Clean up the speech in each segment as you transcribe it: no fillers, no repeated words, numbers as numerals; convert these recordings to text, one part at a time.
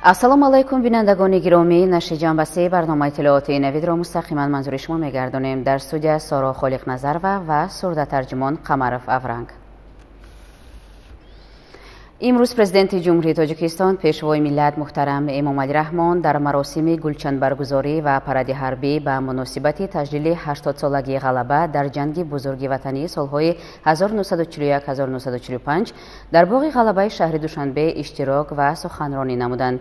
Ассалому алайкум, бинандагони гиромӣ. Нашри ҷанбаси барномаи иттилоотии Навидро мустақиман манзури шумо мегардонем. Дар студия Соро Холиқназарова ва сурдатарҷумон Қамаров Авранг. Имрӯз Президенти Ҷумҳурии Тоҷикистон, Пешвои миллат муҳтарам Эмомалӣ Раҳмон дар маросими гулчанбаргузорӣ ва паради ҳарбӣ ба муносибати таҷлили 80-солагии ғалаба дар ҷанги бузурги ватанӣ солҳои 1941-1945 дар боғи ғалабаи шаҳри Душанбе иштирок ва суханронӣ намуданд.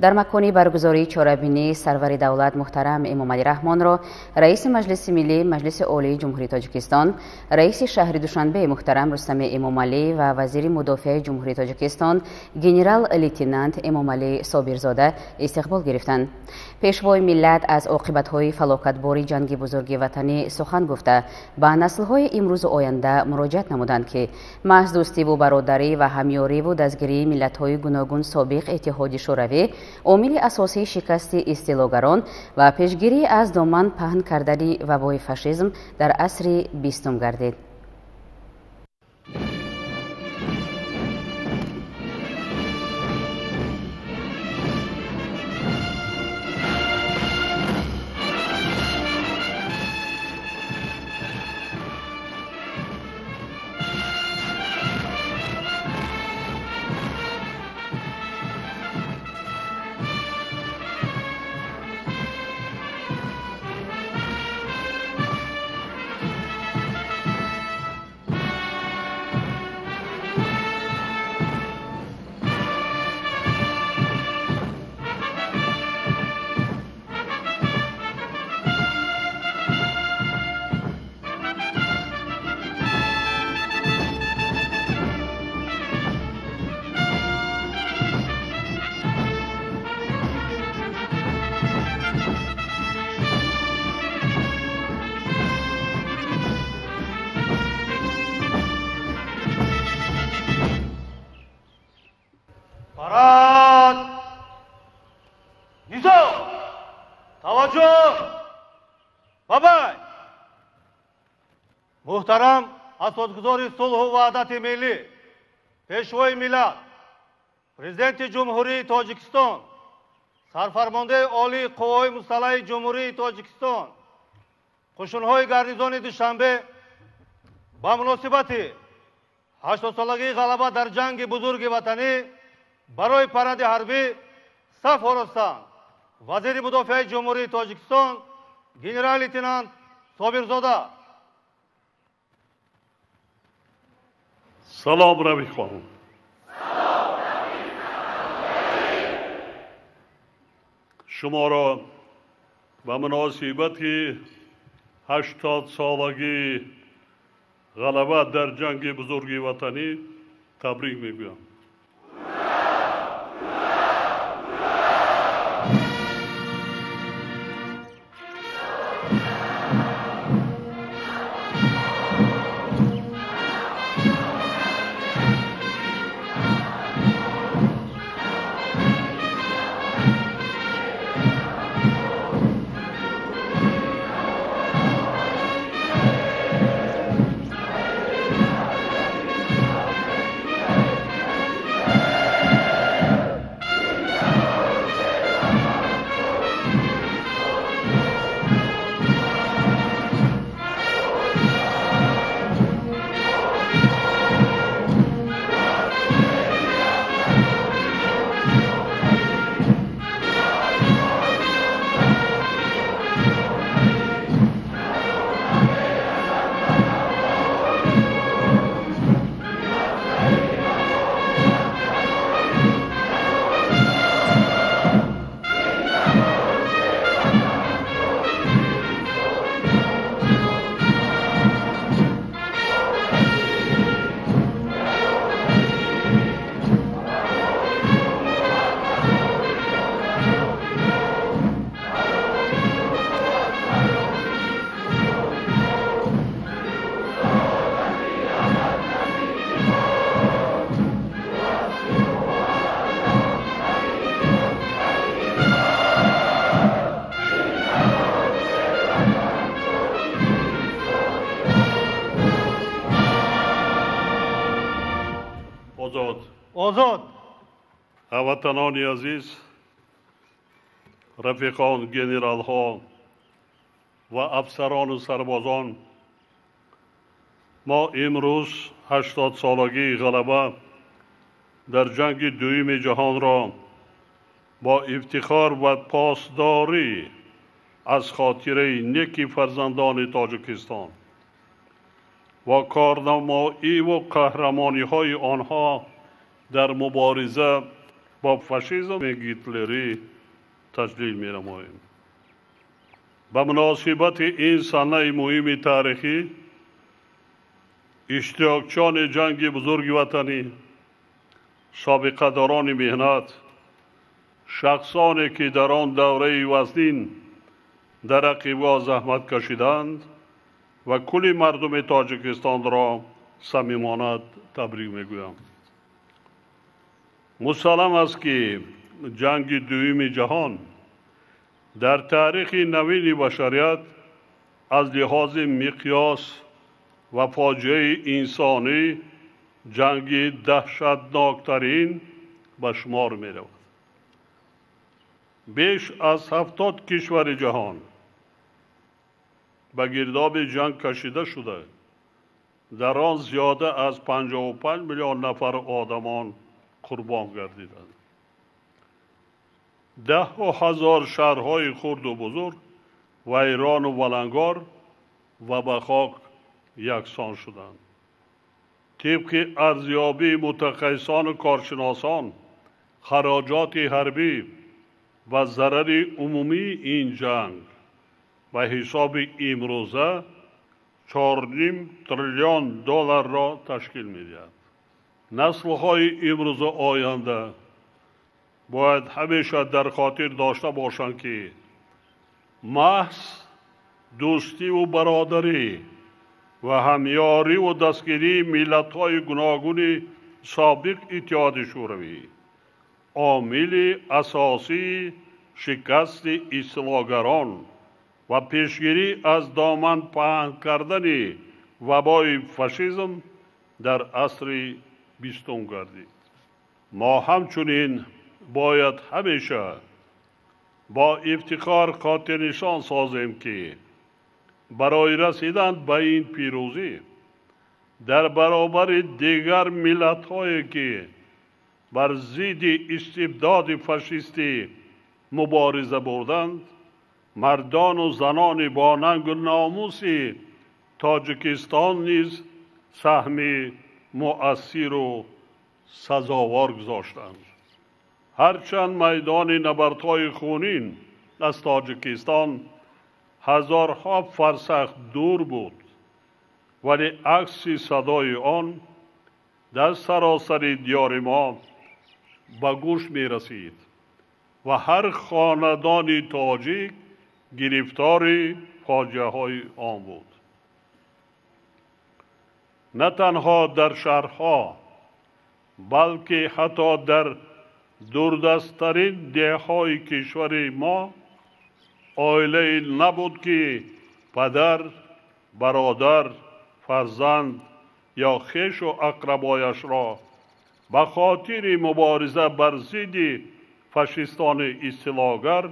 Дар макони баргузории чорабинӣ сарвари давлат муҳтарам Эмомалӣ Раҳмонро раиси Маҷлиси Миллӣ Маҷлиси Олии Ҷумҳурии Тоҷикистон, раиси шаҳри Душанбе муҳтарам Рустами Эмомалӣ ва вазири мудофиаи Ҷумҳурии Тоҷикистон генерал-лейтенант Эмомалӣ Собирзода истиқбол гирифтанд. Пешвои миллат аз оқибатҳои фалокатбори ҷанги бузурги ватанӣ сухан гуфта, ба наслҳои имрӯзу оянда муроҷиат намуданд, ки маҳз дӯстиву бародарӣ ва ҳамёриву дастгирии миллатҳои гуногун собиқ Иттиҳоди Шӯравӣ омили асосии шикасти истилогарон ва пешгирӣ аз доман паҳн кардани вабои фашизм дар асри бистум гардид. Парад! Низом! Таваҷҷӯҳ! Бабай! Муҳтарам асосгузори сулҳу ваҳдати миллӣ, Пешвои миллат, Президенти Ҷумҳурии Тоҷикистон, Сарфармондаи Олии Қувваҳои Мусаллаҳи Ҷумҳурии Тоҷикистон, қушунҳои гарнизони Душанбе ба муносибати 80-солагии ғалаба дар ҷанги бузурги ватанӣ барои паради ҳарбӣ саф оростанд. Вазири мудофиаи Ҷумҳурии Тоҷикистон генерал-лейтенант Собирзода. Салом, рафиқон. Шуморо ба муносибати 80-солагии ғалаба дар ҷанги бузурги ватанӣ табрик мегӯям. Озод. Озод. Ҳамватанони азиз, Рафиқон, генералҳо ва афсарону сарбозон, мо имрӯз 80-солагии ғалаба дар ҷанги дуюми ҷаҳонро бо ифтихор ва посдорӣ аз хотираи неки фарзандони Тоҷикистон ва корнамоиву қаҳрамониҳои онҳо дар мубориза бо фашизми гитлерӣ таҷлил менамоем. Ба муносибати ин санаи муҳими таърихӣ иштирокчиёни ҷанги бузурги ватанӣ, собиқадорони меҳнат, шахсоне ки дар он давраи вазнин дар рақибгоҳ заҳмат кашиданд ва кулли мардуми Тоҷикистонро самимона табрик мегӯям. Мусаллам аст, ки ҷанги дуюми ҷаҳон дар таърихи навини башарият аз лиҳози миқёс ва фоҷиаи инсонӣ ҷанги даҳшатноктарин ба шумор меравад. Беш аз 70 кишвари ҷаҳон ба гирдоби ҷанг кашида шуда, дар он зиёда аз 55 миллион нафар одамон қурбон гардиданд. Даҳҳо ҳазор шаҳрҳои хурду бузург вайрону валангор ва ба хок яксон шуданд. Тибқи арзёбии мутахассисону коршиносон, хароҷоти ҳарбӣ ва зарари умумии ин ҷанг ба ҳисоби имрӯза 4,5 триллион долларро ташкил медиҳад. Наслҳои имрӯзу оянда бояд ҳамеша дар хотир дошта бошанд, ки маҳз дӯстиву бародарӣ ва ҳамёриву дастгирии миллатҳои гуногуни собиқ Иттиҳоди Шӯравӣ омили асосии шикасти истилогарон ва пешгирӣ аз доман паҳн кардани вабои фашизм дар асри бистум гардид. Мо ҳамчунин бояд ҳамеша бо ифтихор хотирнишон созем, ки барои расидан ба ин пирӯзӣ дар баробари дигар миллатҳое, ки бар зидди истибдоди фашистӣ мубориза бурданд, мардону занони бо нангу номуси Тоҷикистон низ саҳми муассиру сазовор гузоштанд. Ҳарчанд майдони набардҳои хунин аз Тоҷикистон ҳазорҳо фарсах дур буд, вале акси садои он дар саросари диёри мо ба гӯш мерасид ва ҳар хонадони тоҷик гирифтори фоҷиаҳои он буд. На танҳо дар шаҳрҳо, балки ҳатто дар дурдасттарин деҳҳои кишвари мо оилае набуд, ки падар, бародар, фарзанд ё хешу ақрабояшро ба хотири мубориза бар зидди фашистони истилогар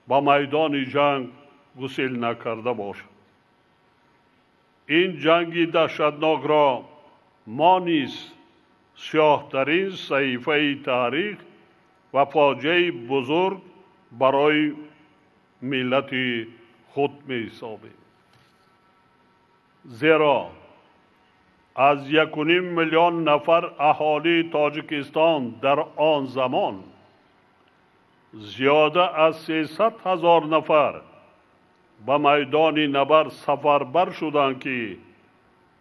ба майдони ҷанг гусел накарда бошад. Ин ҷанги даҳшатнокро мо низ сиёҳтарин саҳифаи таърих ва фоҷиаи бузург барои миллати худ меҳисобем. Зеро аз 1,5 миллион нафар аҳолии Тоҷикистон дар он замон зиёда аз 300 ҳазор нафар ба майдони набард сафарбар шуданд, ки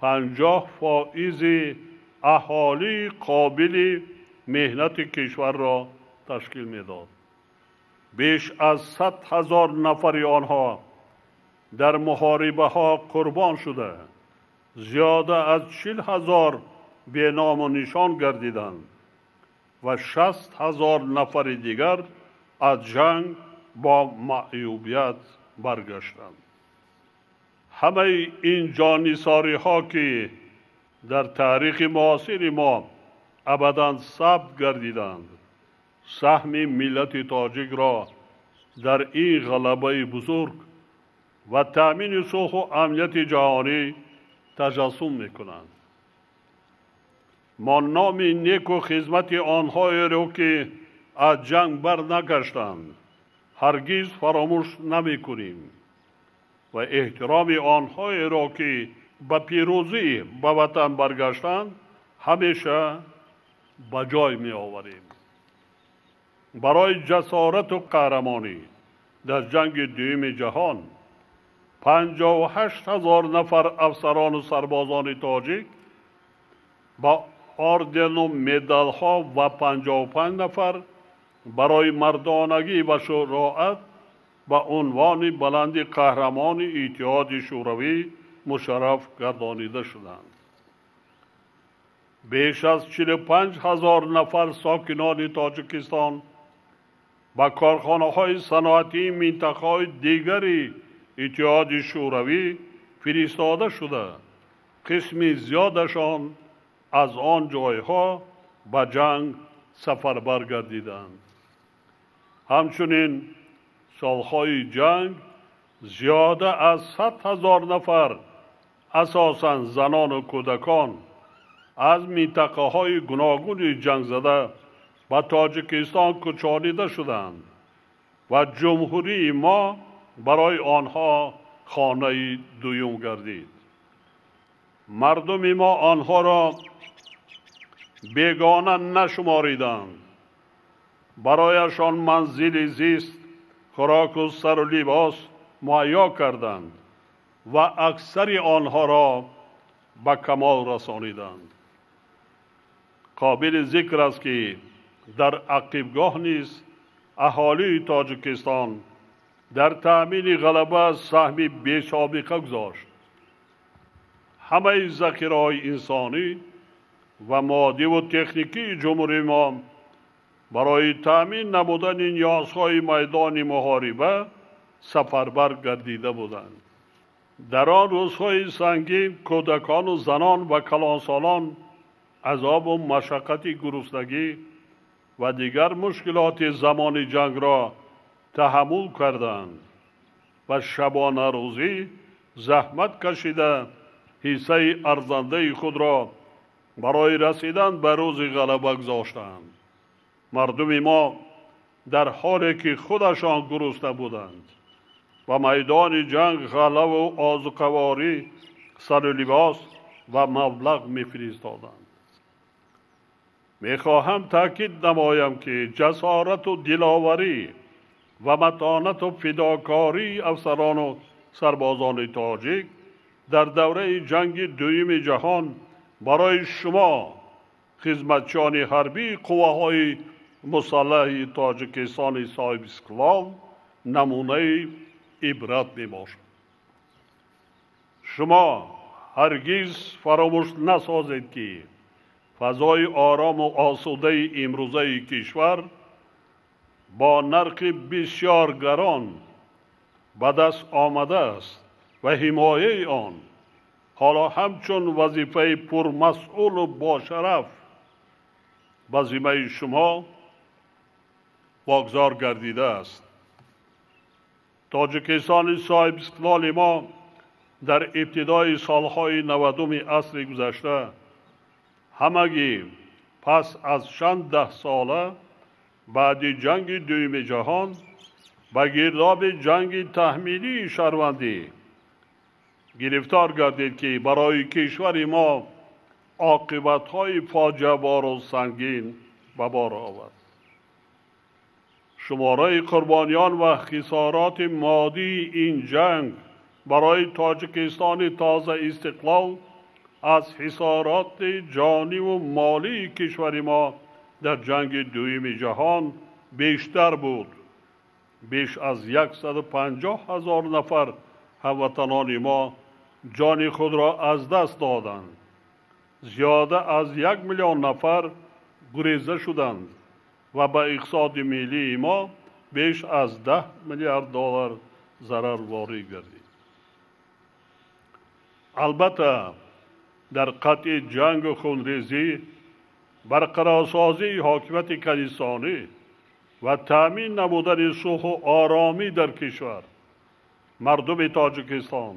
50% аҳолии қобили меҳнати кишварро ташкил медод. Беш аз 100 ҳазор нафари онҳо дар муҳорибаҳо қурбон шуда, зиёда аз 40 ҳазор беному нишон гардиданд ва 60 ҳазор нафари дигар аз ҷанг бо маъюбият баргаштанд. Ҳамаи ин ҷоннисориҳо, ки дар таърихи муосири мо абадан сабт гардиданд, саҳми миллати тоҷикро Дар ин ғалабаи бузург ва таъмини сулҳу амнияти ҷаҳонӣ таҷассум мекунанд. Мо номи неку хизмати онҳоеро, ки аз ҷанг барнагаштанд, ҳаргиз фаромӯш намекунем ва эҳтироми онҳоеро, ки ба пирӯзӣ ба ватан баргаштанд, ҳамеша ба ҷой меоварем. Барои ҷасорату қаҳрамонӣ дар ҷанги дуюми ҷаҳон 58 ҳазор нафар афсарону сарбозони тоҷик ба ордену медалҳо ва 55 нафар барои мардонагӣ ва шуроат ба унвони баланди қаҳрамони Иттиҳоди Шӯравӣ мушарраф гардонида шуданд. Беш аз 45 ҳазор нафар сокинони Тоҷикистон ба корхонаҳои саноатии минтақаҳои дигари Иттиҳоди Шӯравӣ фиристода шуда, қисми зиёдашон аз он ҷойҳо ба ҷанг сафарбар гардиданд. Ҳамчунин солҳои ҷанг зиёда аз 100 ҳазор нафар, асосан занону кӯдакон, аз минтақаҳои гуногуни ҷангзада ба Тоҷикистон кӯчонида шуданд ва ҷумҳурии мо барои онҳо хонаи дуюм гардид. Мардуми мо онҳоро бегона нашумориданд. Барояшон манзили зист, хӯроку сару либос муҳайё карданд ва аксари онҳоро ба камол расониданд. Қобили зикр аст, ки дар ақибгоҳ низ аҳолии Тоҷикистон дар таъмини ғалаба саҳми бесобиқа гузошт. Ҳамаи захираҳои инсонӣ ва моддиву техникии ҷумҳурии мо барои таъмин намудани ниёзҳои майдони муҳориба сафарбар гардида буданд. Дар он рӯзҳои сангин кӯдакону занон ва калонсолон азобу машаққати гуруснагӣ ва дигар мушкилоти замони ҷангро таҳаммул карданд ва шабонарӯзӣ заҳмат кашида ҳиссаи арзандаи худро барои расидан ба рӯзи ғалаба гузоштанд. Мардуми мо дар ҳоле ки худашон гурусна буданд ба майдони ҷанг ғалаву озуқаворӣ, сару либос ва маблағ мефиристоданд. Мехоҳам таъкид намоям, ки ҷасорату диловарӣ ва матонату фидокории афсарону сарбозони тоҷик дар давраи ҷанги дуюми ҷаҳон барои шумо, хизматчиёни ҳарбии қувваҳои мусаллаҳи Тоҷикистони соҳибистиқлол, намунаи ибрат мебошад. Шумо ҳаргиз фаромӯш насозед, ки фазои орому осудаи имрӯзаи кишвар бо нархи бисёр гарон ба даст омадааст ва ҳимояи он ҳоло ҳамчун вазифаи пурмасъулу бошараф ба зиммаи шумо вогзор гардидааст. Тоҷикистони соҳибистиқлоли мо дар ибтидои солҳои 90-уми асри гузашта ҳамагӣ пас аз чанд даҳсола баъди ҷанги дуюми ҷаҳон ба гирдоби ҷанги таҳмилии шаҳрвандӣ гирифтор гардид, ки барои кишвари мо оқибатҳои фоҷиабору сангин ба бор овард. Шумораи қурбониён ва хисороти моддии ин ҷанг барои Тоҷикистони тоза истиқлол аз ҳисороти ҷониву молии кишвари мо дар ҷанги дуюми ҷаҳон бештар буд. Беш аз 150 ҳазор нафар ҳамватанони мо ҷони худро аз даст доданд. Зиёда аз 1 миллион нафар гуреза шуданд ва ба иқтисоди миллии мо беш аз 10 миллиард доллар зарар ворид гардид. Албатта, дар қатъи ҷангу хунрезӣ, барқарорсозии ҳокимияти конститутсионӣ ва таъмин намудани сулҳу оромӣ дар кишвар, мардуми Тоҷикистон,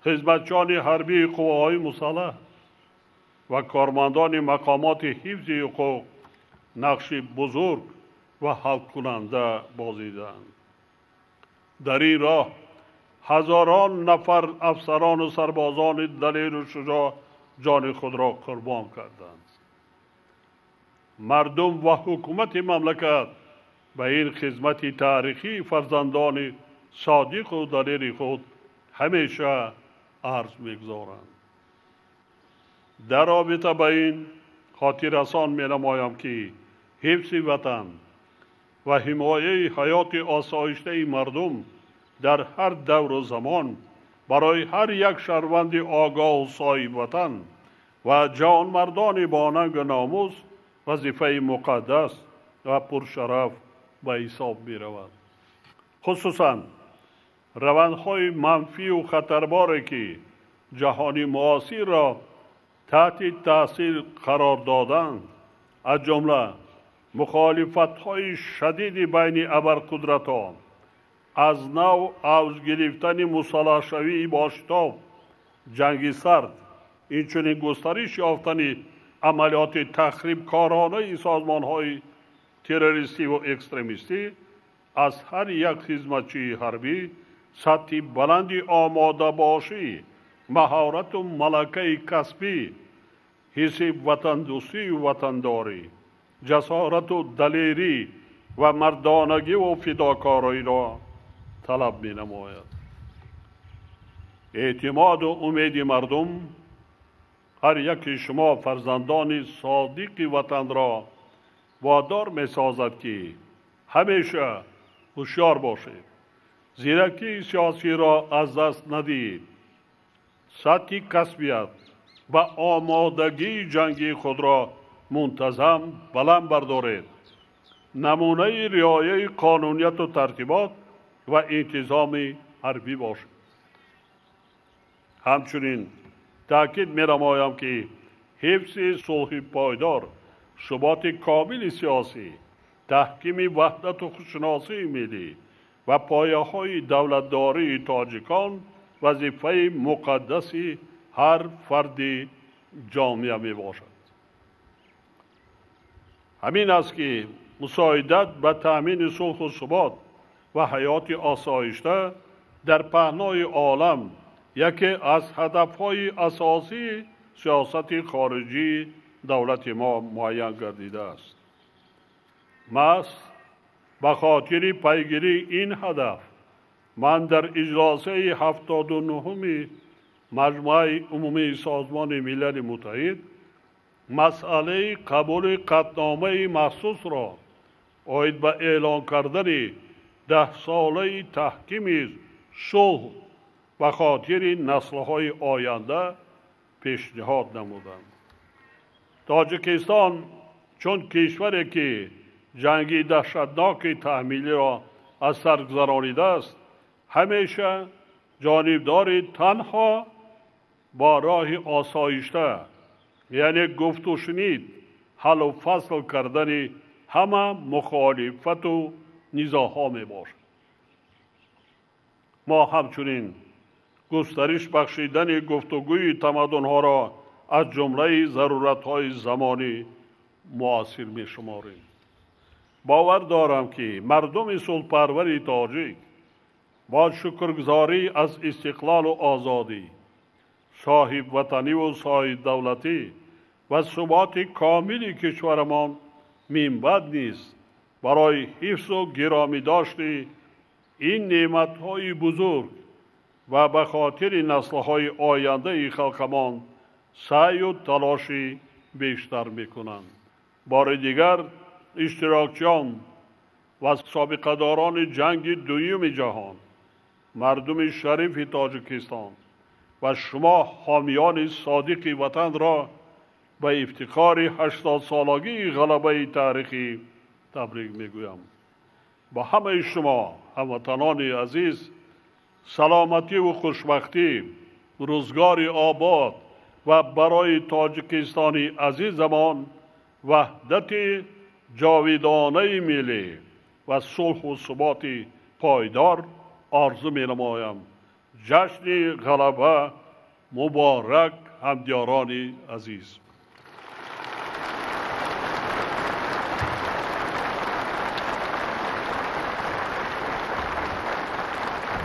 хизматчиёни ҳарбии қувваҳои мусаллаҳ ва кормандони мақомоти ҳифзи ҳуқуқ нақши бузург ва ҳалкунанда бозидаанд. Дар ин роҳ ҳазорон нафар афсарону сарбозони далеру шуҷоъ ҷони худро қурбон карданд. Мардум ва ҳукумати мамлакат ба ин хизмати таърихии фарзандони содиқу далери худ ҳамеша арз мегузоранд. Дар робита ба ин хотиррасон менамоям, ки ҳифзи ватан ва ҳимояи ҳаёти осоиштаи мардум дар ҳар давру замон барои ҳар як шаҳрванди огоҳу соҳибватан ва ҷавонмардони бо нангу номус вазифаи муқаддас ва пуршараф ба ҳисоб меравад. Хусусан равандҳои манфию хатарборе, ки ҷаҳони муосирро таҳти таъсир қарор доданд, аз ҷумла мухолифатҳои шадиди байни абарқудратҳо, аз нав авҷ гирифтани мусаллаҳшавии бошитоб, ҷанги сард, инчунин густариш ёфтани амалиёти тахрибкоронаи созмонҳои террористиву экстремистӣ аз ҳар як хизматчии ҳарбӣ сатҳи баланди омодабошӣ, маҳорату малакаи касбӣ, ҳисси ватандӯстию ватандорӣ, ҷасорату далерӣ ва мардонагиву фидокориро талаб менамояд. Эътимоду умеди мардум ҳар яки шумо фарзандони содиқи ватанро водор месозад, ки ҳамеша ҳушёр бошед, зиракии сиёсиро аз даст надиҳед, сатҳи касбият ва омодагии ҷангии худро мунтазам баланд бардоред, намунаи риояи қонунияту тартибот ва интизоми ҳарбӣ бошед. Ҳамчунин таъкид менамоям, ки ҳифзи сулҳи пойдор, суботи комили сиёсӣ, таҳкими ваҳдату худшиносии миллӣ ва пояҳои давлатдории тоҷикон вазифаи муқаддаси ҳар фарди ҷомеа мебошад. Ҳамин аст, ки мусоидат ба таъмини сулҳу субот ва ҳаёти осоишта дар паҳнои олам яке аз ҳадафҳои асосии сиёсати хориҷии давлати мо муайян гардидааст. Маҳз ба хотири пайгирии ин ҳадаф ман дар иҷлосаи 79-уми Маҷмӯаи Умумии Созмони Милали Муттаҳид масъалаи қабули қатъномаи махсусро оид ба эълон кардани 10-солаи таҳкими сулҳ ба хотири наслҳои оянда пешниҳод намудам. Тоҷикистон чун кишваре, ки ҷанги даҳшатноки таҳмилиро аз сар гузаронидааст, ҳамеша ҷонибдори танҳо бо роҳи осоишта, яъне гуфтушунид, ҳаллу фасл кардани ҳама мухолифату низоъҳо мебошад. Мо ҳамчунин густариш бахшидани гуфтугӯи тамаддунҳоро аз ҷумлаи заруратҳои замони муосир мешуморем. Бовар дорам, ки мардуми сулҳпарвари тоҷик бо шукргузорӣ аз истиқлолу озодӣ, соҳибватаниву соҳибдавлатӣ ва суботи комили кишварамон минбаъд низ барои ҳифзу гиромӣ дошти ин неъматҳои бузург ва ба хотири наслҳои ояндаи халқамон саъю талоши бештар мекунанд. Бори дигар иштирокчиён ва собиқадорони ҷанги дуюми ҷаҳон, мардуми шарифи Тоҷикистон ва шумо ҳомиёни содиқи ватанро ба ифтихори 80-солагии ғалабаи таърихӣ табрик мегӯям. Ба ҳамаи шумо ҳамватанони азиз саломативу хушбахтӣ, рӯзгори обод ва барои Тоҷикистони азизамон ваҳдати ҷовидонаи миллӣ, ва сулҳу суботи пойдор орзу менамоям. Ҷашни ғалаба муборак, ҳамдиёрони азиз.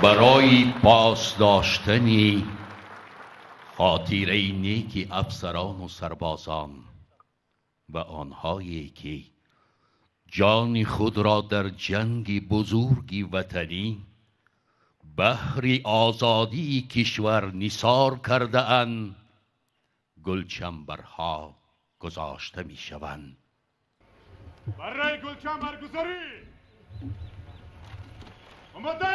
Барои пос доштани хотираи неки афсарону сарбозон ва онҳое ки ҷони худро дар ҷанги бузурги ватанӣ баҳри озодии кишвар нисор кардаанд, гулчанбарҳо гузошта мешаванд. Барои гулчанбаргузорӣ омода.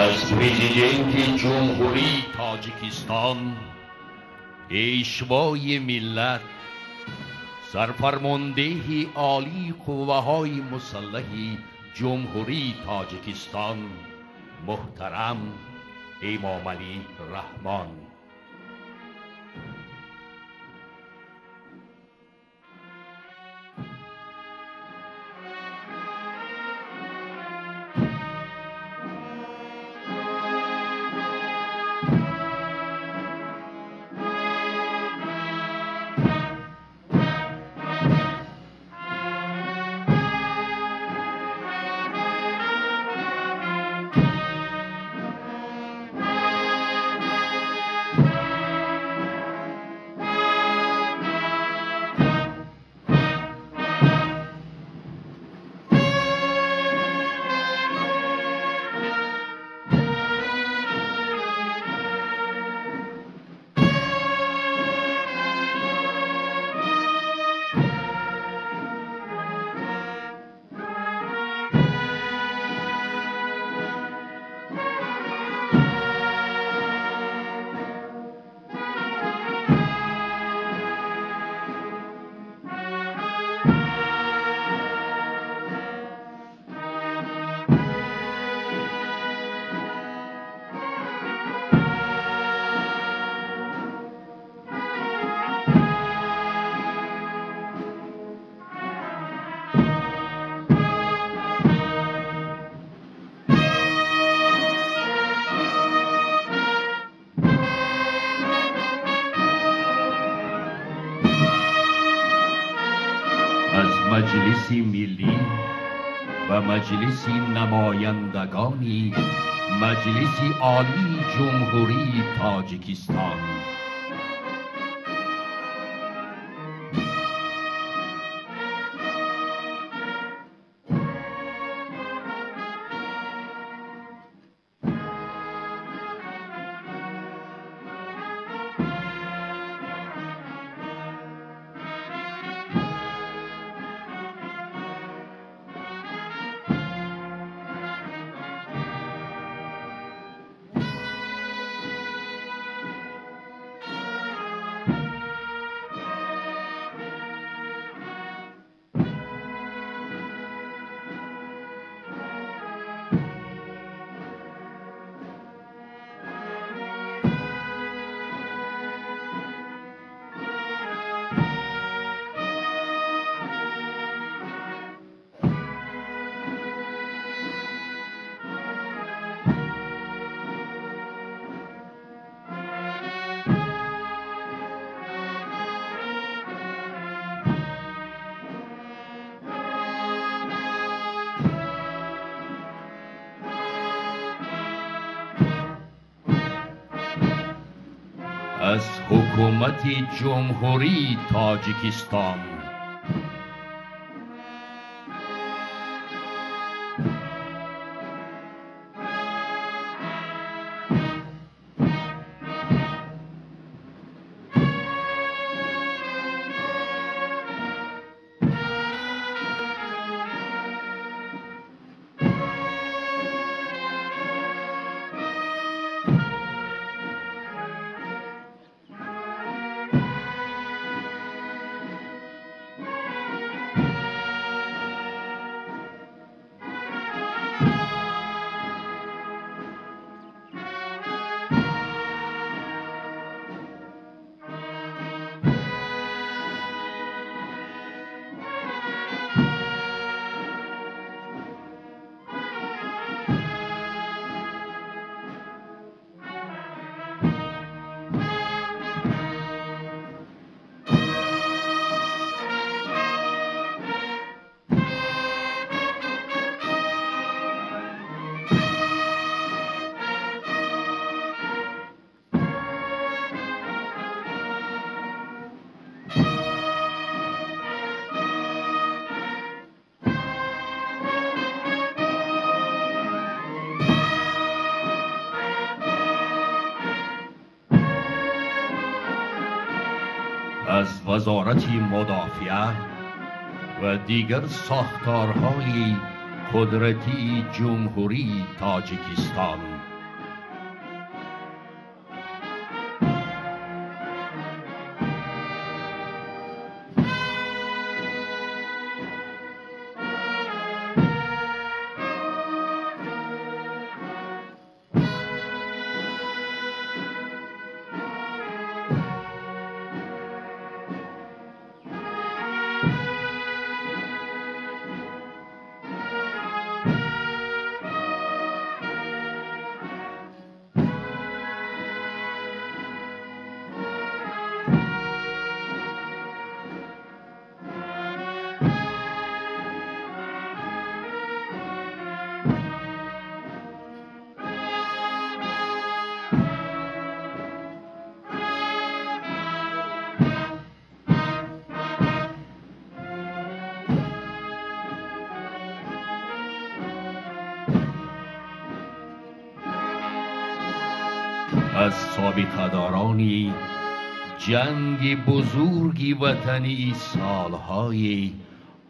Аз президенти Ҷумҳурии Тоҷикистон, Пешвои миллат, сарфармондеҳи олии қувваҳои мусаллаҳи Ҷумҳурии Тоҷикистон муҳтарам Эмомалӣ Раҳмон. Маҷлиси миллӣ ва Маҷлиси намояндагони Маҷлиси Олии Ҷумҳурии Тоҷикистон. Аз ҳукумати Ҷумҳурии Тоҷикистон. Аз Вазорати Мудофиа ва дигар сохторҳои қудратии Ҷумҳурии Тоҷикистон. Аз собиқадорони ҷанги бузурги ватании солҳои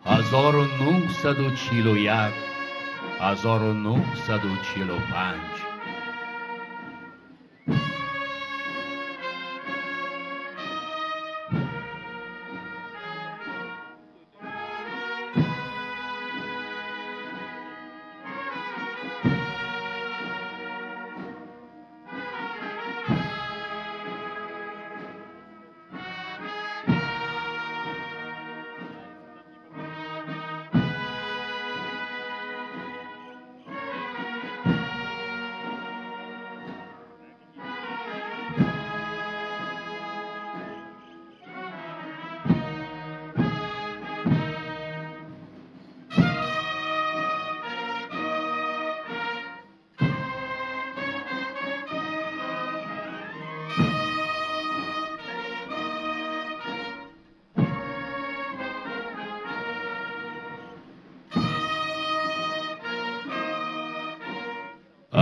1941 1945.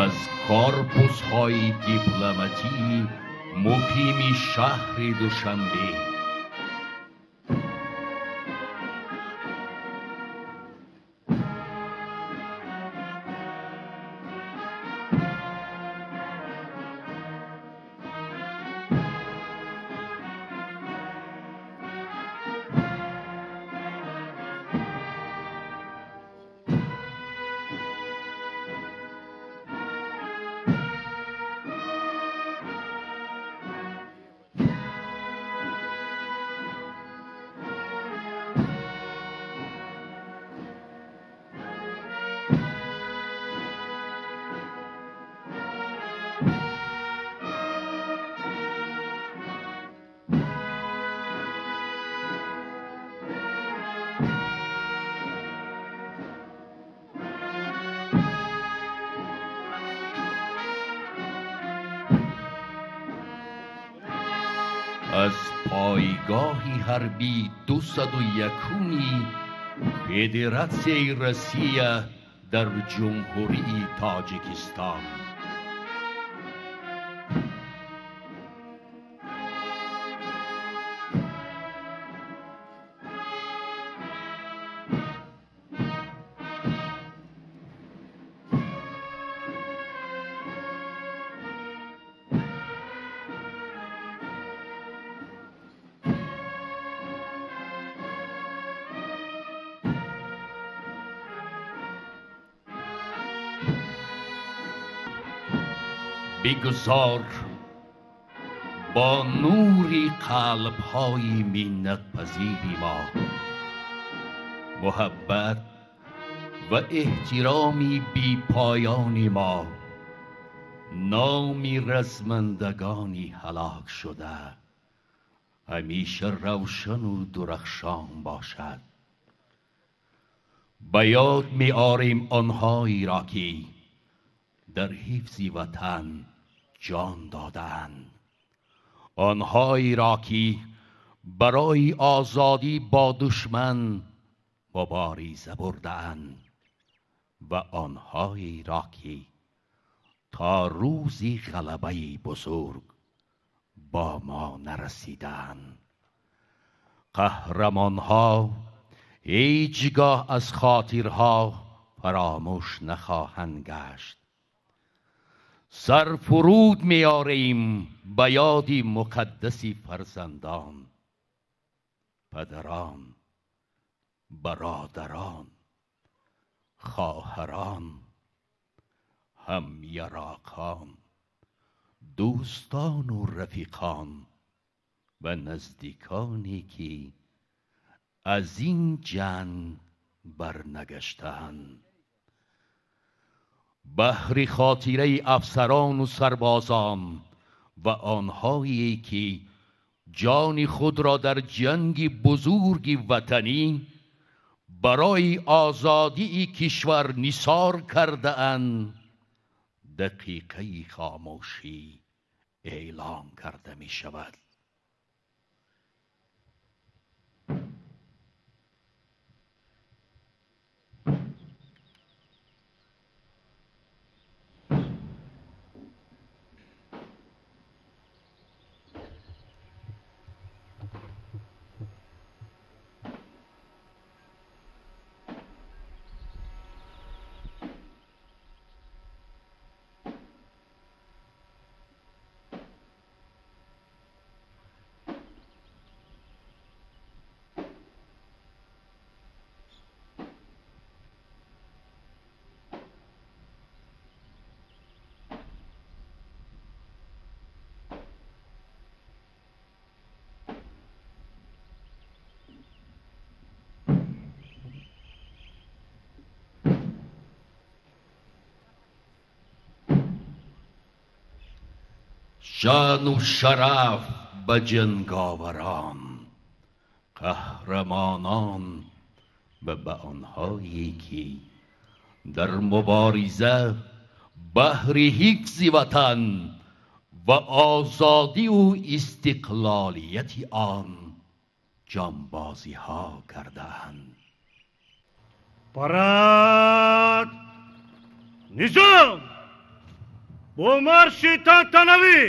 Аз корпусҳои дипломатии муқими шаҳри Душанбе. Аз пойгоҳи ҳарбии 201-уми Федератсияи Россия дар Ҷумҳурии Тоҷикистон. Бигузор бо нури қалбҳои миннатпазири мо муҳаббат ва эҳтироми бепоёни мо номи размандагони ҳалок шуда ҳамеша равшану дурахшон бошад. Ба ёд меорем онҳоеро ки дар ҳифзи ватан ҷон додаанд, онҳоеро ки барои озодӣ бо душман мубориза бурдаанд ва онҳоеро ки то рӯзи ғалабаи бузург бо мо нарасидаанд. Қаҳрамонҳо ҳеҷгоҳ аз хотирҳо фаромӯш нахоҳанд гашт. Сар фуруд меорем ба ёди муқаддаси фарзандон, падарон, бародарон, хоҳарон, ҳамяроқон, дӯстону рафиқон ва наздиконе ки аз ин ҷанг барнагаштаанд. Баҳри хотираи афсарону сарбозон ва онҳое ки ҷони худро дар ҷанги бузурги ватанӣ барои озодии кишвар нисор кардаанд, дақиқаи хомӯшӣ эълон карда мешавад. Шаъну шараф ба ҷанговарон, қаҳрамонон ва ба онҳое ки дар мубориза баҳри ҳифзи ватан ва озодиву истиқлолияти он ҷонбозиҳо кардаанд. Парад! Низом! Бо марши тантанавӣ!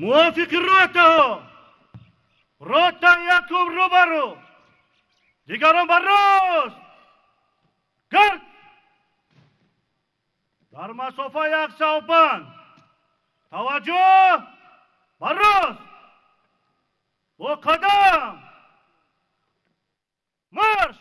Мувофиқи ротаҳо, ротаи якум рӯбарӯ, дигарон бар рост, гард! Дар масофаи як савбанд, таваҷҷӯҳ бар рост, бо қадам, марш!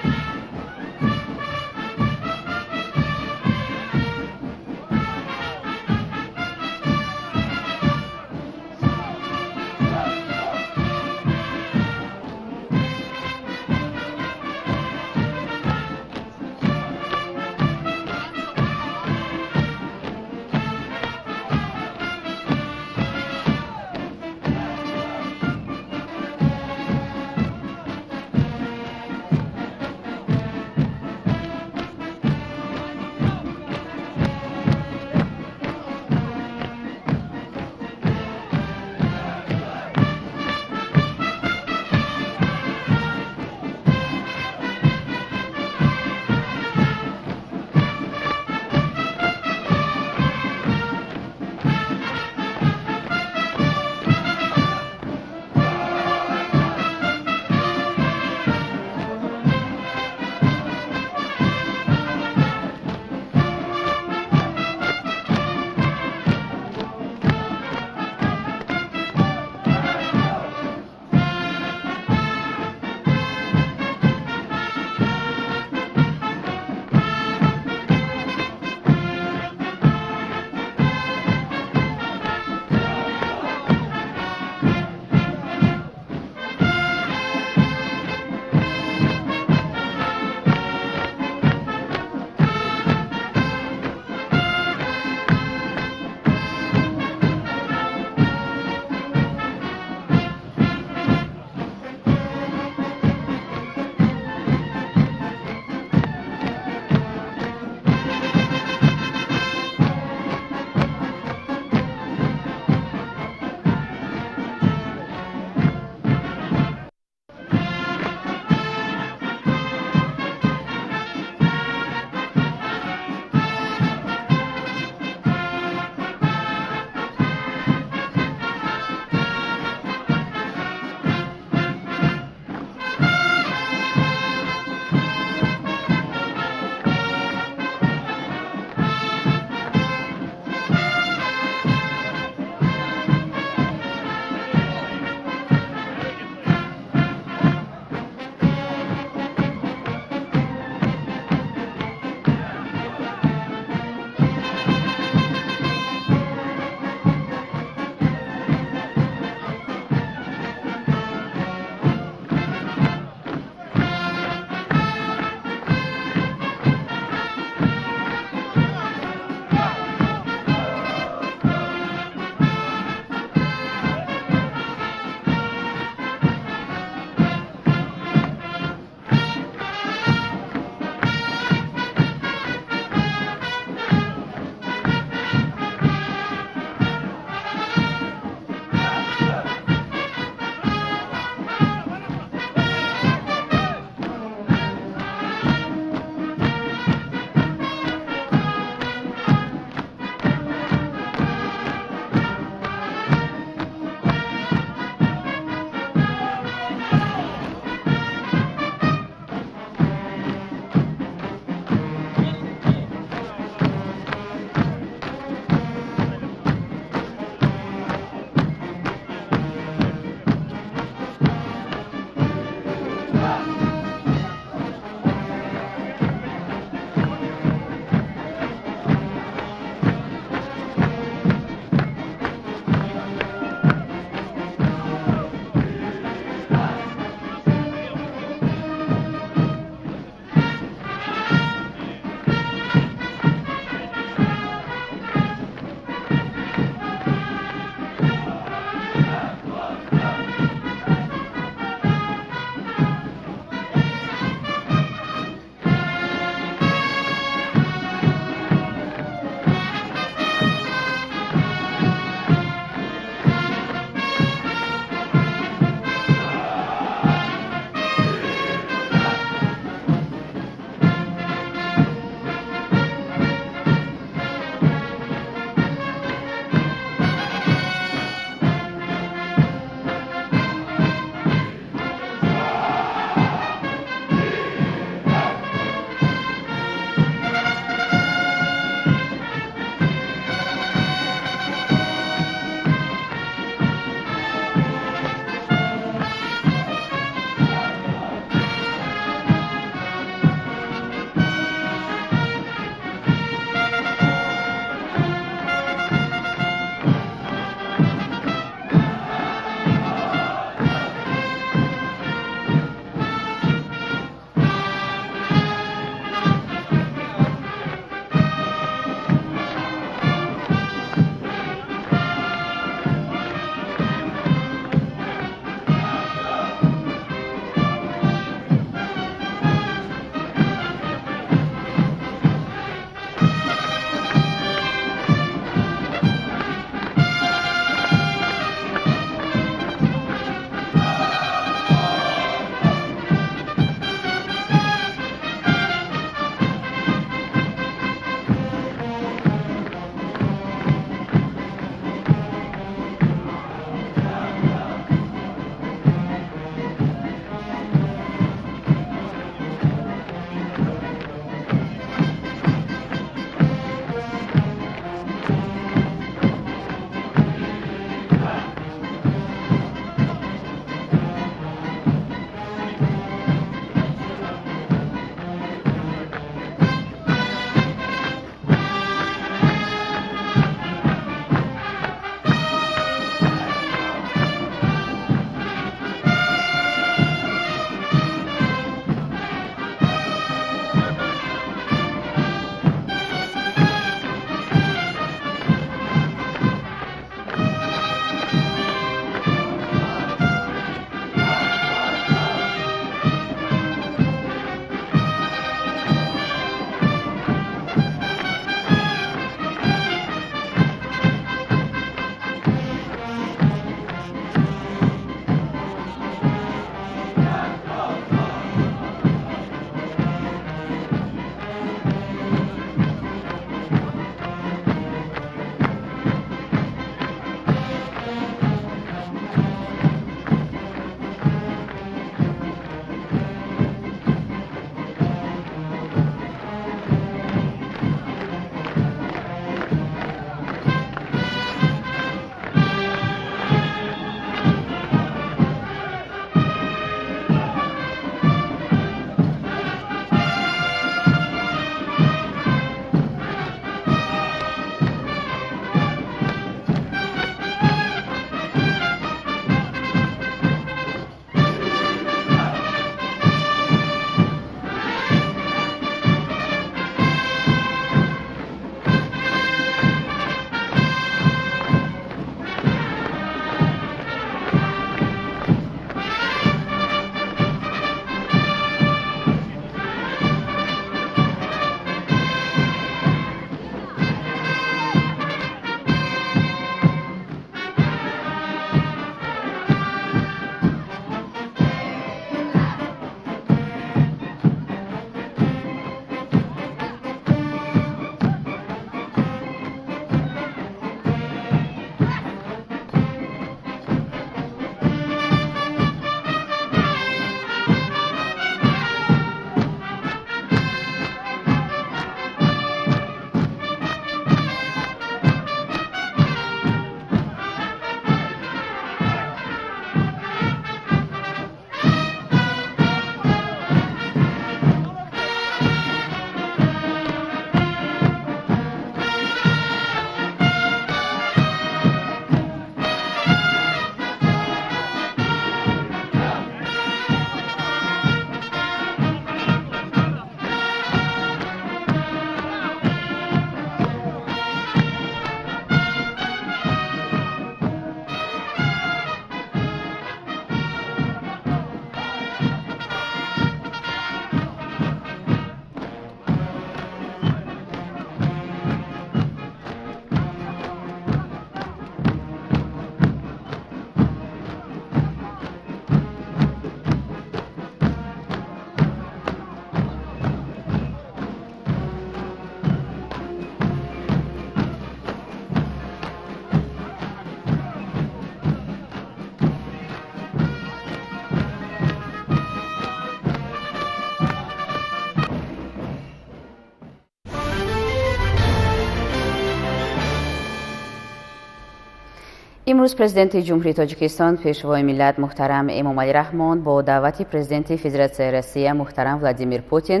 Имрӯз Президенти Ҷумҳурии Тоҷикистон, Пешвои миллат муҳтарам Эмомалӣ Раҳмон бо даъвати Президенти Федератсияи Россия муҳтарам Владимир Путин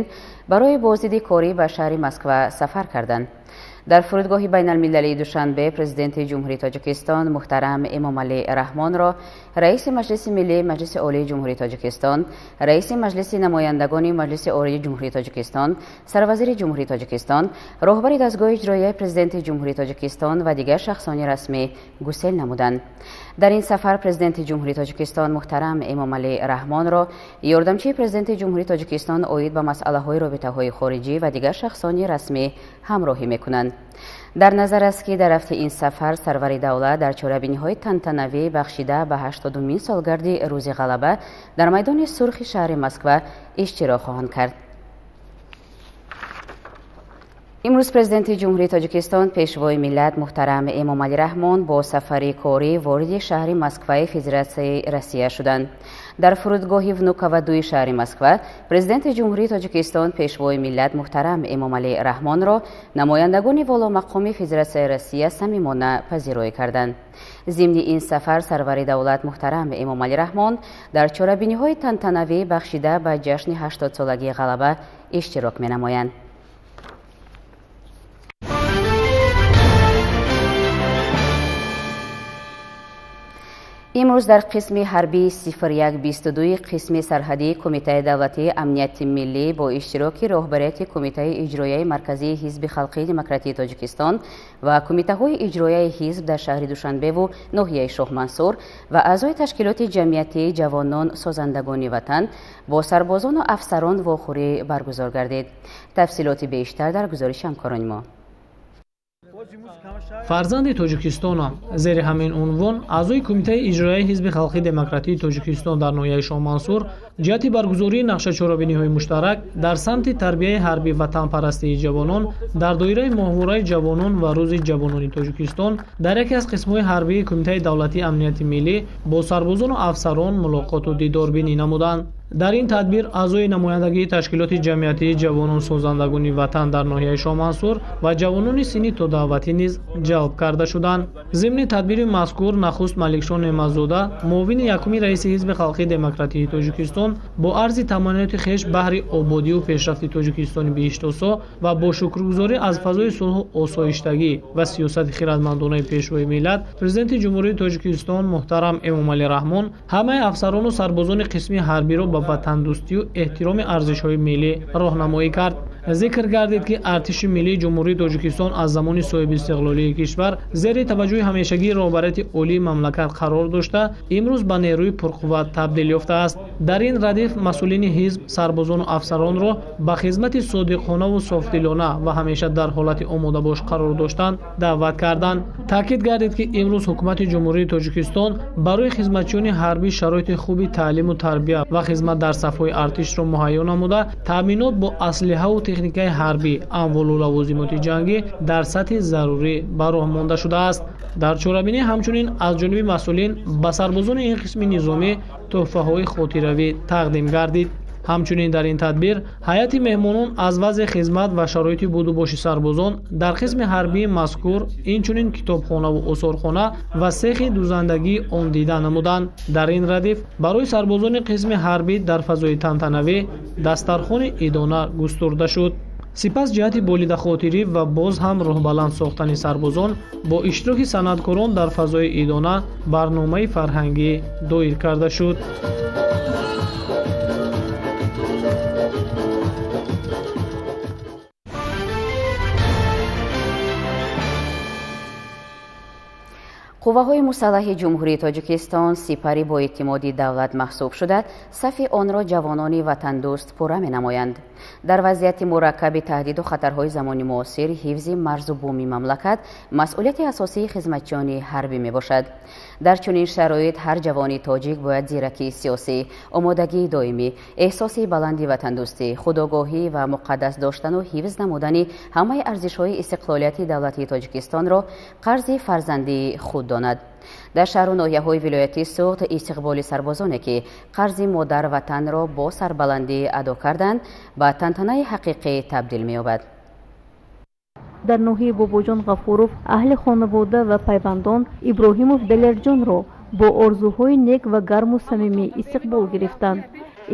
барои боздиди корӣ ба шаҳри Москва сафар карданд. Дар фурудгоҳи байналмилалии Душанбе Президенти Ҷумҳурии Тоҷикистон муҳтарам Эмомалӣ Раҳмонро Раиси Маҷлиси Миллии Маҷлиси Олии Ҷумҳурии Тоҷикистон, Раиси Маҷлиси Намояндагони Маҷлиси Олии Ҷумҳурии Тоҷикистон, Сарвазири Ҷумҳурии Тоҷикистон, роҳбари дастгоҳи иҷроияи Президенти Ҷумҳурии Тоҷикистон ва дигар шахсони расмӣ гусел намуданд. Дар ин сафар Президенти Ҷумҳурии Тоҷикистон муҳтарам Эмомалӣ Раҳмонро ёрдамчии Президенти Ҷумҳурии Тоҷикистон оид ба масъалаҳои робитаҳои хориҷӣ ва дигар шахсони расмӣ ҳамроҳӣ мекунанд. Дар назар аст, ки дар рафти ин сафар сарвари давлат дар чорабиниҳои тантанавӣ бахшида ба 80-умин солгарди Рӯзи Ғалаба дар майдони Сурхи шаҳри Москва иштирок хоҳанд кард. Имрӯз Президенти Ҷумҳурии Тоҷикистон, Пешвои миллат муҳтарам Эмомалӣ Раҳмон бо сафари корӣ вориди шаҳри Москваи Федератсияи Россия шуданд. Дар фурудгоҳи Внуково дуи шаҳри Москва Президенти Ҷумҳурии Тоҷикистон, Пешвои миллат муҳтарам Эмомалӣ Раҳмонро намояндагони воломақоми Федератсияи Россия самимона пазироӣ карданд. Зимни ин сафар сарвари давлат муҳтарам Эмомалӣ Раҳмон дар чорабиниҳои тантанавӣ бахшида ба ҷашни 80-солагии Ғалаба иштирок менамоянд. Имрӯз дар қисми ҳарбии 0122 қисми сарҳадии Кумитаи давлатии амнияти миллӣ бо иштироки роҳбарияти Кумитаи иҷроияи марказии Ҳизби халқии демократии Тоҷикистон ва кумитаҳои иҷроияи ҳизб дар шаҳри Душанбеву ноҳияи Шоҳмансур ва аъзои ташкилоти ҷамъиятии ҷавонон созандагони ватан бо сарбозону афсарон вохӯрӣ баргузор гардид. Тафсилоти бештар дар гузориши ҳамкорони мо. Фарзанди Тоҷикистонам. Зери ҳамин унвон аъзои Кумитаи иҷроияи Ҳизби халқии демократии Тоҷикистон дар ноҳияи Шоҳмансур ҷиҳати баргузории нақшачорабиниҳои муштарак дар самти тарбияи ҳарбӣ ватанпарастии ҷавонон дар доираи моҳвораи ҷавонон ва Рӯзи ҷавонони Тоҷикистон дар яке аз қисмҳои ҳарбии Кумитаи давлатии амнияти миллӣ бо сарбозону афсарон мулоқоту дидорбинӣ намуданд. Дар ин тадбир аъзои намояндагии ташкилоти ҷамъиятии ҷавонон созандагони ватан дар ноҳияи Шоҳмансур ва ҷавонони синни тодаъватӣ низ ҷалб карда шуданд. Зимни тадбири мазкур нахуст Маликшон Неъматзода, муовини якуми раиси Ҳизби халқии демократии Тоҷикистон, бо арзи таманниёти хеш баҳри ободию пешрафти Тоҷикистони биҳиштосо ва бо шукргузорӣ аз фазои сулҳу осоиштагӣ ва сиёсати хирадмандонаи Пешвои миллат, Президенти Ҷумҳурии Тоҷикистон муҳтарам Эмомалӣ Раҳмон ҳамаи афсарону сарбозони қисми ҳарбиро ба ватандӯстию эҳтироми арзишҳои миллӣ роҳнамоӣ кард. Зикр гардид, ки Артиши миллии Ҷумҳурии Тоҷикистон аз замони соҳибистиқлолии кишвар зери таваҷҷӯҳи ҳамешагии роҳбарияти олии мамлакат қарор дошта, имрӯз ба нерӯи пурқувват табдил ёфтааст. Дар ин радиф масъулини ҳизб сарбозону афсаронро ба хизмати содиқонаву софдилона ва ҳамеша дар ҳолати омодабош қарор доштан даъват карданд. Таъкид гардид, ки имрӯз Ҳукумати Ҷумҳурии Тоҷикистон барои хизматчиёни ҳарбӣ шароити хуби таълиму тарбия ва хизмат дар сафҳои артишро муҳайё намуда, таъминот бо аслиҳаву техникаи ҳарбӣ, амволу лавозимоти ҷангӣ дар сатҳи зарурӣ ба роҳ монда шудааст. Дар чорабинӣ ҳамчунин аз ҷониби масъулин ба сарбозони ин қисми низомӣ тӯҳфаҳои хотиравӣ тақдим гардид. Ҳамчунин дар ин тадбир ҳайати меҳмонон аз вазъи хизмат ва шароити будубоши сарбозон дар қисми ҳарбии мазкур, инчунин китобхонаву осорхона ва сехи дузандагии он дида намуданд. Дар ин радиф барои сарбозони қисми ҳарбӣ дар фазои тантанавӣ дастархони идона густурда шуд. Сипас ҷиҳати болидахотирӣ ва боз ҳам рӯҳбаланд сохтани сарбозон бо иштироки санъаткорон дар фазои идона барномаи фарҳангӣ доир карда шуд. Қувваҳои мусаллаҳи Ҷумҳурии Тоҷикистон сипари боэътимоди давлат маҳсуб шуда, сафи онро ҷавонони ватандӯст пурра менамоянд. Дар вазъияти мураккаби таҳдиду хатарҳои замони муосир ҳифзи марзу буми мамлакат масъулияти асосии хизматчиёни ҳарбӣ мебошад. Дар чунин шароит ҳар ҷавони тоҷик бояд зиракии сиёсӣ, омодагии доимӣ, эҳсоси баланди ватандӯстӣ, худогоҳӣ ва муқаддас доштану ҳифз намудани ҳамаи арзишҳои истиқлолияти давлатии Тоҷикистонро қарзи фарзандии худ донад. Дар шаҳру ноҳияҳои вилояти Суғд истиқболи сарбозоне, ки қарзи модар ватанро бо сарбаландӣ адо карданд, ба тантанаи ҳақиқӣ табдил меёбад. Дар ноҳияи Бобоҷон Ғафуров аҳли хонавода ва пайвандон Иброҳимов Далерҷонро бо орзуҳои нек ва гарму самимӣ истиқбол гирифтанд.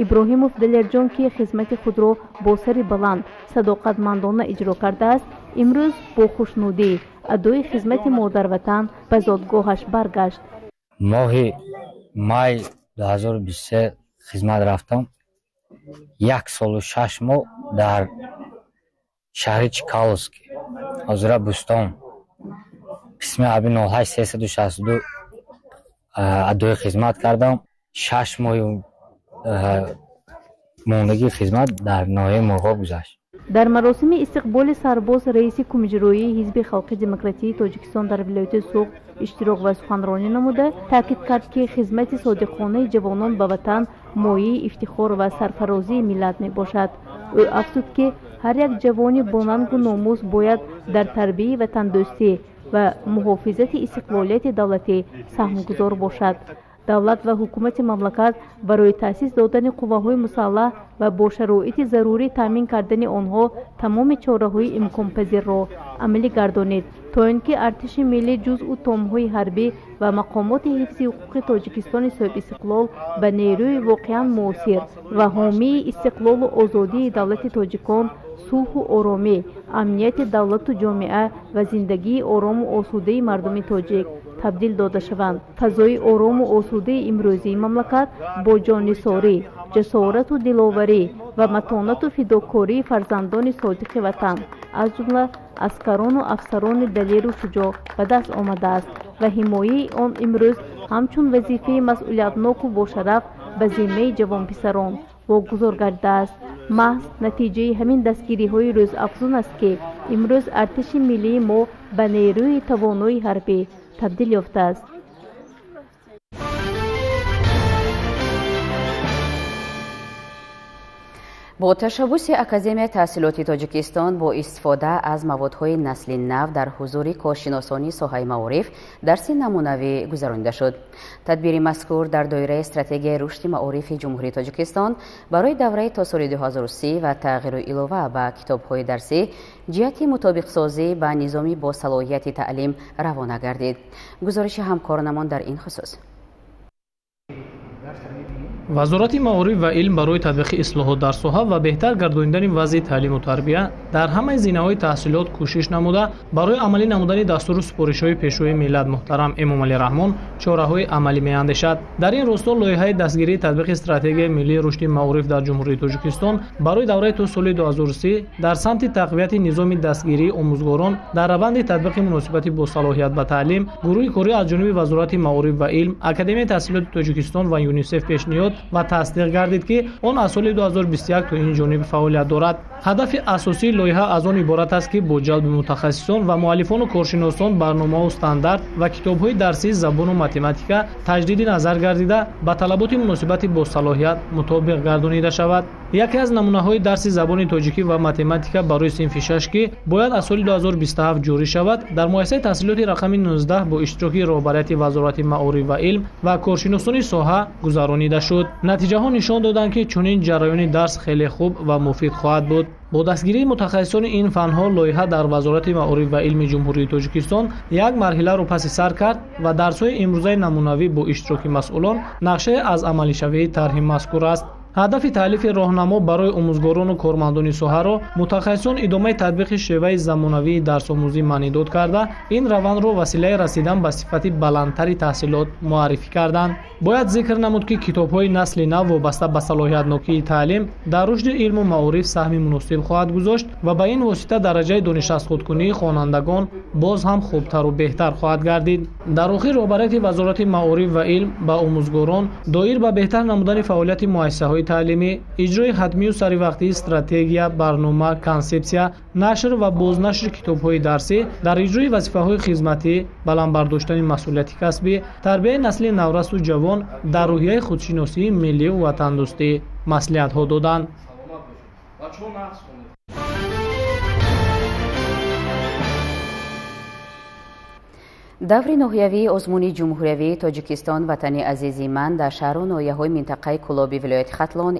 Иброҳимов Далерҷон, ки хизмати худро бо сари баланд садоқатмандона иҷро кардааст, имрӯз бо хушнудӣ адои хизмати модарватан ба зодгоҳаш баргашт. Моҳи май 2023 хизмат рафтам. 1 солу 6 моҳ дар шаҳри Чкаловск, ҳозира Бӯстон, қисми ҳарби 08362 адои хизмат кардам. 6 моҳи мондагии хизмат дар ноҳияи Мурғоб гузашт. Дар маросими истиқболи сарбоз раиси кумиҷроии Ҳизби халқи демократии Тоҷикистон дар вилояти Суғд иштирок ва суханронӣ намуда таъкид кард, ки хизмати содиқонаи ҷавонон ба ватан мояи ифтихор ва сарфарозии миллат мебошад. Ӯ афзуд, ки ҳар як ҷавони бо нангу номус бояд дар тарбияи ватандӯстӣ ва муҳофизати истиқлолияти давлатӣ саҳмгузор бошад. Давлат ва ҳукумати мамлакат барои таъсис додани қувваҳои мусаллаҳ ва бо шароити зарурӣ таъмин кардани онҳо тамоми чораҳои имконпазирро амалӣ гардонид, то ин ки артиши миллӣ, ҷузъу томҳои ҳарбӣ ва мақомоти ҳифзи ҳуқуқи Тоҷикистони соҳибистиқлол ба нерӯи воқеан муосир ва ҳомии истиқлолу озодии давлати тоҷикон, сулҳу оромӣ, амнияти давлату ҷомеа ва зиндагии орому осудаи мардуми тоҷик табдил дода шаванд. Фазои орому осудаи имрӯзии мамлакат бо ҷоннисорӣ, ҷасорату диловарӣ ва матонату фидокории фарзандони содиқи ватан, аз ҷумла аскарону афсарони далеру шуҷоъ ба даст омадааст ва ҳимояи он имрӯз ҳамчун вазифаи масъулиятноку бошараф ба зиммаи ҷавонписарон вогузор гардидааст. Маҳз натиҷаи ҳамин дастгириҳои рӯзафзун аст, ки имрӯз артиши миллии мо ба нерӯи тавонои ҳарбӣ табдил ёфтааст. Бо ташаббуси Академияи таҳсилоти Тоҷикистон бо истифода аз маводҳои насли нав дар ҳузури коршиносони соҳаи маориф дарси намунавӣ гузаронида шуд. Тадбири мазкур дар доираи стратегияи рушди маорифи Ҷумҳурии Тоҷикистон барои давраи то соли 2030 ва тағйиру илова ба китобҳои дарсӣ ҷиҳати мутобиқсозӣ ба низоми босалоҳияти таълим равона гардид. Гузориши ҳамкоронамон дар ин хусус. Вазорати маориф ва илм барои татбиқи ислоҳот дар соҳа ва беҳтар гардонидани вазъи таълиму тарбия дар ҳамаи зинаҳои таҳсилот кӯшиш намуда барои амалӣ намудани дастуру супоришҳои пешвои миллат муҳтарам Эмомалӣ Раҳмон чораҳои амалӣ меандешад. Дар ин росто лоиҳаи дастгирии татбиқи стратегияи миллии рушди маориф дар Ҷумҳурии Тоҷикистон барои давраи то соли 2030 дар самти тақвияти низоми дастгирии омӯзгорон дар раванди татбиқи муносибати босалоҳият ба таълим гурӯҳи корӣ аз ҷониби Вазорати маориф ва илм, Академияи таҳсилоти Тоҷикистон ва ЮНИСЕФ пешниҳод ва тасдиқ гардид, ки он аз соли 2021 то ин ҷониб фаъолият дорад. Ҳадафи асосии лоиҳа аз он иборат аст, ки бо ҷалби мутахассисон ва муаллифону коршиносон барномаҳо, стандарт ва китобҳои дарсии забону математика таҷдиди назар гардида ба талаботи муносибати босалоҳият мутобиқ гардонида шавад. Яке аз намунаҳои дарси забони тоҷикӣ ва математика барои синфи 6, ки бояд аз соли 2027 ҷорӣ шавад, дар муассисаи таҳсилоти рақами 19 бо иштироки роҳбарияти Вазорати маориф ва илм ва коршиносони соҳа гузаронида шуд. Натиҷаҳо нишон доданд, ки чунин ҷараёни дарс хеле хуб ва муфид хоҳад буд. Бо дастгирии мутахассисони ин фанҳо лоиҳа дар Вазорати маориф ва илми Ҷумҳурии Тоҷикистон як марҳиларо паси сар кард ва дарсҳои имрӯзаи намунавӣ бо иштироки масъулон нақшаи аз амалишавии тарҳи мазкур аст. Ҳадафи таълифи роҳнамо барои омӯзгорону кормандони соҳаро мутахассисон идомаи татбиқи шеваи замонавии дарсомӯзӣ маънидод карда, ин равандро василаи расидан ба сифати баландтари таҳсилот муаррифӣ карданд. Бояд зикр намуд, ки китобҳои насли нав вобаста ба салоҳиятнокии таълим дар рушди илму маориф саҳми муносиб хоҳад гузошт ва ба ин восита дараҷаи донишазхудкунии хонандагон боз ҳам хубтару беҳтар хоҳад гардид. Дар охир роҳбарияти Вазорати маориф ва илм ба омӯзгорон доир ба беҳтар намудани фаъолияти муассисаҳои таълимӣ, иҷрои ҳатмию саривақтии стратегия, барнома, консепсия, нашр ва бознашри китобҳои дарсӣ, дар иҷрои вазифаҳои хизматӣ, баланд бардоштани масъулияти касбӣ, тарбияи насли наврасу ҷавон дар рӯҳияи худшиносии миллию ватандӯстӣ маслиҳатҳо доданд. Даври ноҳиявии озмуни ҷумҳуриявии Тоҷикистон «Ватани азизи ман» дар шаҳру ноҳияҳои минтақаи Кӯлоби вилояти Хатлон